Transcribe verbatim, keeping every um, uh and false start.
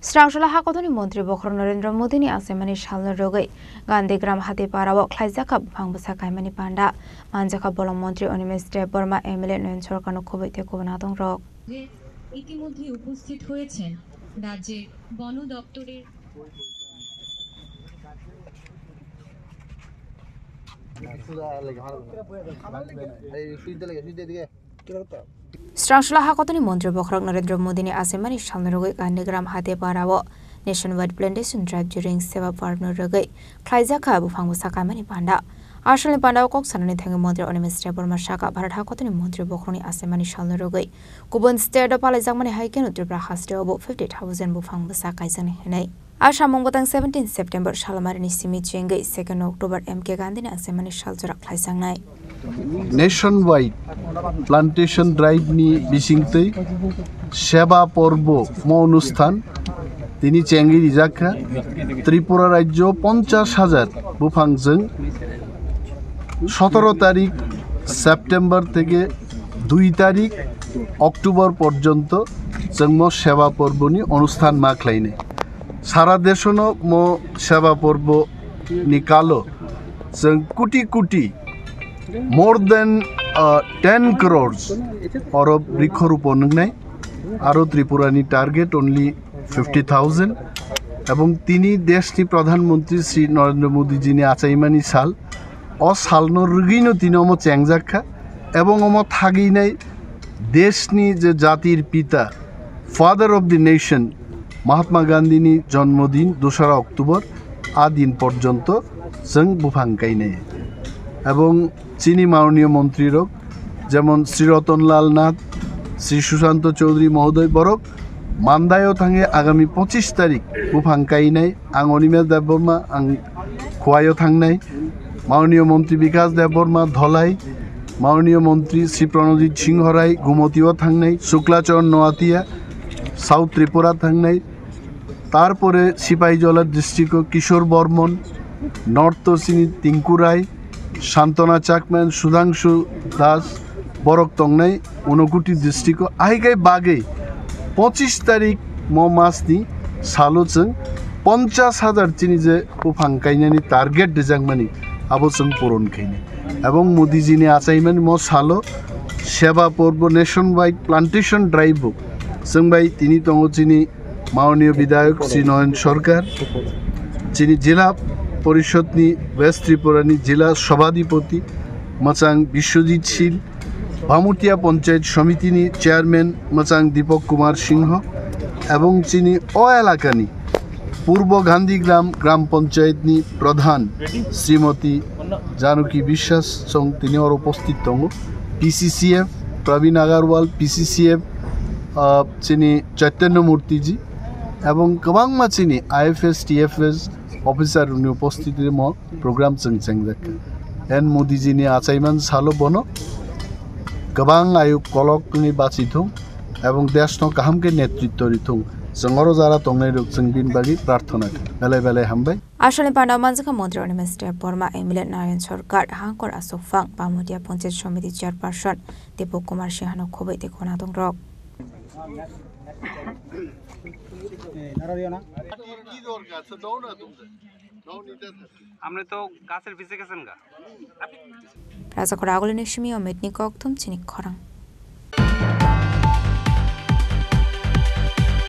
Srangsola hakotoni montri bokhorok Narendra Modini achaimani salno rwgwi Gandhigram Hatipara o khlaijak kha buphang bwsa kaimani panda. Manjakha bolong montri Animesh Debbarma, M L A Nayan Sarkar no khobwi tei kubun adongrok. ইতিমধ্যে উপস্থিত হয়েছেন রাজ্যের বন দপ্তরের Srangsola hakotoni montri bokhorok Narendra Modini achaimani salno rwgwi Gandhigram Hatipara o Nationwide Plantation Drive during Seva Parvno rwgwi khlaijak kha buphang bwsa kaimani panda. Asalni panda o kok sanani thangwi montri Animesh Debbarma sakha, Bharat hakotoni montri bokhorokni achaimani salno rwgwi kubun state o palaijakmani hai kheno Tripura haste o bo fifty thousand buphang bwsa kaijaknai hinwi. A samung bwtang seventeen September salamarini simi chengwi second October M K Gandhini achaimani saljora khlaijaknai. Nationwide Plantation Drive ni bisingtwi Seva Porbo mo onusthan tini chengwi rijak kha. Tripura rajyo ponchash hajar buphang jwng sotoro tarik September theke dui tarik October porjonto chwng mo Seva Porbo ni onusthan ma khlainai. Sara deshono mo Seva Porbo ni kalo chwng kuti kuti, more than, uh, ten crores oro brikho ropo nwngnai, aro Tripura ni target only fifty thousand, ebong tini desh ni Pradhan Mantri Shri Narendra Modi ji ni achaimani sal, o salno rwgwino tini omo chengjak kha, ebong omo thagwinai desh ni je jatir pita, Father of the Nation, Mahatma Gandhi ni jonmodin dosra October, a din porjonto chwng buphang kainai. Ebong chini manoniyo montri rok, jemon Shri Ratan Lal Nath, Shri Sushanto Chowdhury mohodoy, borok Mandai o thangwi agami pochish tarik buphang kainai. Ang Animesh Debbarma, ang Khowai o thangnai. Manoniyo montri Bikash Debbarma Dholai, manoniyo montri Shri Pranojit Singh Rai Gumoti o thangnai, Shukla Charan Noatia South Tripura thangnai, tarpore Sipahijola district o Kishore Bormon, North o chini Tinku Rai, Santana Chakma, Sudhangshu Das, borok tongnai Unakoti district o. Ahaikhai bagwi pochish tarik mo mas ni salo chwng ponchash hajar chini je buphang kainani target rijakmani, abo chwng puron khainai. Ebong Modi ji ni achaimani mo salo Seva Porbo Nationwide Plantation Drive bo chwng bai tini tongo chini Manoniyo Bidhayok Shri Nayan Sarkar, chini Jila Porishod ni West Tripura ni Jila Sabhadipoti mwchang Biswajit Sil, Bhamutia Panchayat Samiti ni Chairman mwchang Dipak Kumar Singho, ebong chini o elaka ni Purbo Gandhigram Gram Panchayat ni Pradhan Srimati Janaki Biswas chwng tini oro uposthit tongo, P C C F Pravin Agarwal, P C C F, ah, chini Chaitanya Murti ji, ebong kwbangma chini I F S, T F S officer rokni uposthiti mo program chwng chengjak kha. En Modi ji ni achaiman salo bono kwbang ayu kolok wngwi bachithung ebong desh no kaham khe netritto rithung. Chwng oro jara tongnai rok chwng bini bagwi prarthana kha. Belai belai hambai. Asalni panda manjakha montri Animesh Debbarma, M L A Nayan Sarkar, Hangkor Asokphang, Bhamutia Panchayat Samiti Chairperson Dipak Kumar Singha no khobwi tei khonadongrok. আমরা তো গাছের পিছে গেছেন গা। Rajakhor Agulini simi Ometni kokthum chini khorang.